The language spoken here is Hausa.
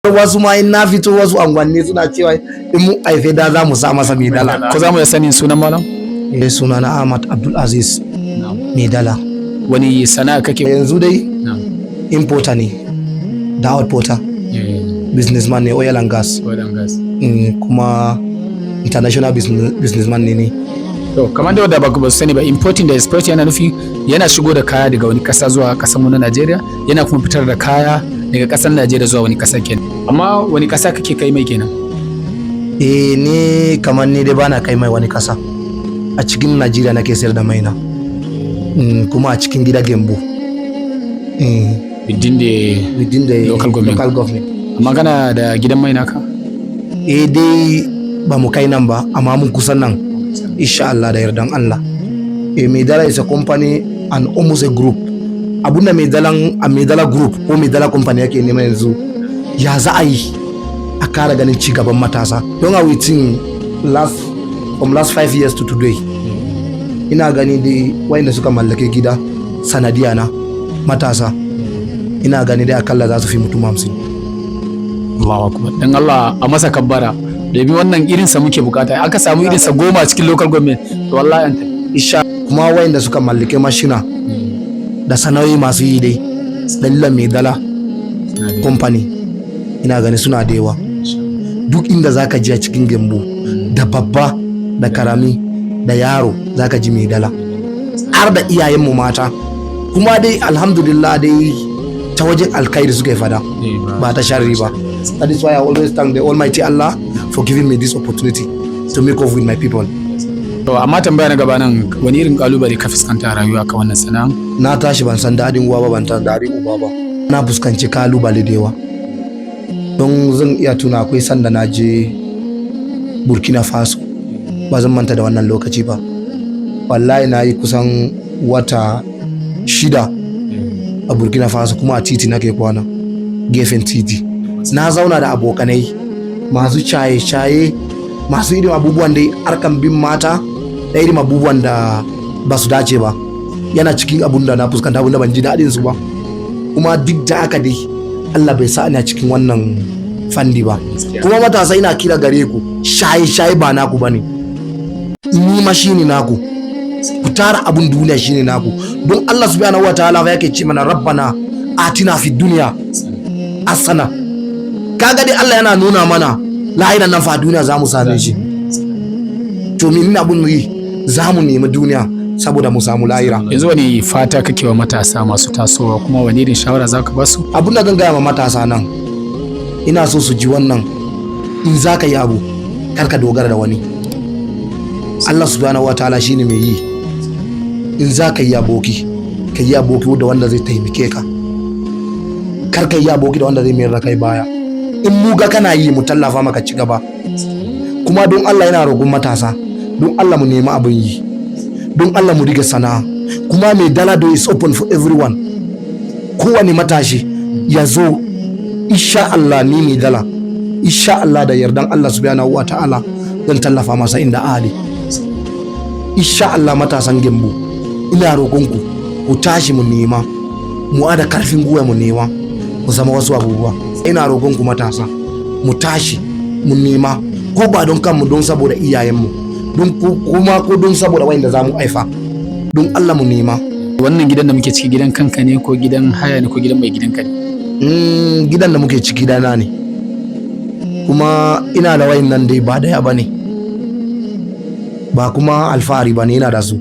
Wasu ma in na fito wasu angwanni suna cewa in mu haife da za mu sa masa Mai Dala. Ko za mu iya sanin sunan malam? Eh, suna na Ahmad Abdul Aziz Mai Dala. Wani sana'a kake? Yanzu dai importer ne da outporter, businessman ne, oil and gas. Oil and gas. Kuma international businessman ne. To, kamar da wadda ba su sani ba, importing da exporting yana nufi yana shigo da kaya daga wani kasa zuwa kasar mu na Najeriya, yana kuma fitar da kaya daga kasar Najeriya zuwa wani kasa kenan. Amma wani kasa kake kai mai kenan? Eh, ni kamar ni dai bana kai mai wani kasa. A cikin Najeriya nake sayar da mai na. Kuma a cikin gida Gembu. Within the within the local government. Local government. Amma kana da gidan mai naka? Eh dai, ba mu kai nan ba, amma mun kusan nan. Insha Allah, da yardan Allah. Eh, Maidala is a company and almost a group. Abunda Maidalan a Maidala Group ko Maidala Company yake nema yanzu, ya za a yi a kara ganin ci gaban matasa. Don a within last from last 5 years to today, ina gani dai wayanda suka mallake gida sanadiya na matasa, ina gani dai akalla za su fi mutum 50. Allahu akbar. Dan Allah a masa kabbara. Domin wannan irinsa muke bukata. Aka samu irinsa 10 a cikin local government, to wallahi an tafi. Insha kuma wayanda suka mallake mashina da sana'o'i masu yi dai dalilan Maidala Company, ina gani suna da yawa. Duk inda zaka ji a cikin Gembu, da babba da karami da yaro, zaka ji Maidala, har da iyayenmu mata. Kuma dai alhamdulillah dai, ta wajen alkhairi suka yi fada, ba ta sharri ba. That is why I always thank the Almighty Allah for giving me this opportunity to make off with my people. To, amma tambaya na gaba nan, wani irin kalubale ka fuskanta a rayuwa ka wannan sana'a? Na tashi ban san daɗin uwa ba, ban san daɗin uba ba. Na fuskanci kalubale da yawa, don zan iya tuna akwai sanda na je Burkina Faso. Ba zan manta da wannan lokaci ba wallahi. Na yi kusan wata 6 a Burkina Faso, kuma a titi nake kwana, gefen titi. Na zauna da abokanai masu shaye-shaye, masu irin abubuwan dai harkan bin mata da irin abubuwan da ba su dace ba. Yana cikin abun da na fuskanta, abun da ban ji daɗin su ba. Kuma duk da haka dai, Allah bai sa ina cikin wannan fandi ba. Kuma matasa, ina kira gare ku, shaye-shaye ba naku bane, ni ma shine naku. Ku tara abun duniya shine naku. Don Allah subhanahu wataala yake ce mana rabbana atina fid dunya hasana. Kaga dai Allah yana nuna mana lahiran nan fa duniya za mu same shi. To, menene abun yi? Za mu nemi duniya saboda mu samu lahira. Yanzu wani fata kake wa matasa masu tasowa, kuma wani irin shawara za ka ba su? Abun da zan gaya ma matasa nan, ina so su ji wannan: in za ka yi abu, kar ka dogara da wani. Allah subhanahu wataala shine mai yi. In za ka yi aboki, ka yi aboki da wanda zai taimake ka. Kar ka yi aboki da wanda zai mayar da kai baya. In mu ga kana yi, mu tallafa maka, ci gaba. Kuma don Allah yana roƙon matasa, don Allah mu nemi abin yi, don Allah mu riga sana'a. Kuma Mai Dala door is open for everyone. Kowane matashi ya zo, insha Allah, ni Mai Dala, insha Allah, da yardan Allah subhanahu wa ta'ala, zan tallafa masa inda ali. Insha Allah, matasan Gembu, ina roƙonku, ku tashi mu nema, mu ada karfin gwiwa, mu nema mu zama wasu abubuwa. Ina roƙonku matasa, mu tashi mu nema, ko ba don kanmu, don saboda iyayenmu, don kuma ko don saboda wayanda za mu haifa. Don Allah mu nema. Wannan gidan da muke ciki, gidan kanka ne ko gidan haya ne ko gidan mai gidanka ne? Gidan da muke ciki dana ne, kuma ina da wayan nan dai ba daya ba ne ba, kuma alfahari ba ne, ina da su.